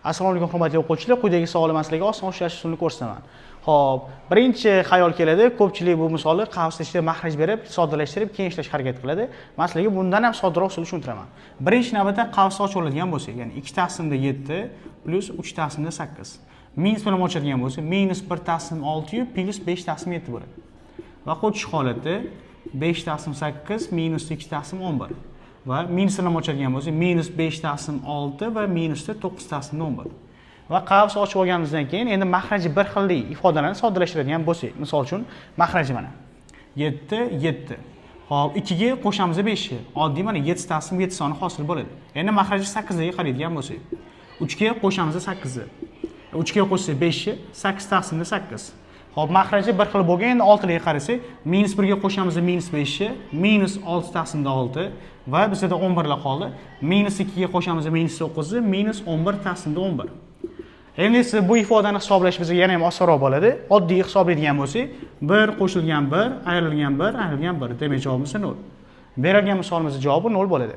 Assalomu alaykum, hurmatli o'quvchilar. Quyidagi savolni man sizlarga oson ishlash usulini ko'rsataman. Xo'p, birinchi xayol keladi, ko'pchilik bu misolni qavs ichida mahraj berib, soddalashtirib, keyin ishlashga harakat qiladi. Man sizlarga bundan ham soddaroq usulni tushuntiraman. Birinchi navbatda qavsni ochib oladigan bo'lsak, ya'ni 2 taqsimda 7 plus 3 taqsimda 8. Minus bilan ochadigan bo'lsak, minus 1 taqsim 6 yu plus 5 taqsim 7 bo'ladi. Va qo'shish holati 5 taqsim 8 minus 2 taqsim 11. Va minus bilan ochadigan bo'lsak, minus 5 taqsim 6 va minusda 9 taqsim 11. Va qavs ochib olganimizdan keyin endi mahraji bir xilli ifodalarni soddalashtiradigan bo'lsak, misol uchun mahraji mana 7 7. Xo'p, 2 ga qo'shamiz 5 ni. Oddiy mana 7 taqsim 7 soni hosil bo'ladi. Endi mahraji 8 ga qaraydigan bo'lsak, 3 ga qo'shamiz 8 ni. 3 ga qo'shsak 5 ni, 8 taqsimda 8. Xo'p, mahraji bir xil bo'lgan, endi 6 ga qarasak, minus 1 ga qo'shamiz minus 5 ni, minus 6 taqsimda 6 va bizda 11 la qoldi. Minus 2 ga qo'shamiz minus 9 ni, minus 11 taqsimda 11. Endi esa bu ifodani hisoblash bizga yana ham osonroq bo'ladi. Oddiy hisoblaydigan bo'lsak, 1 qo'shilgan 1 ayrilgan 1 ayrilgan 1, demak javobimiz 0. Berilgan misolimizning javobi 0 bo'ladi.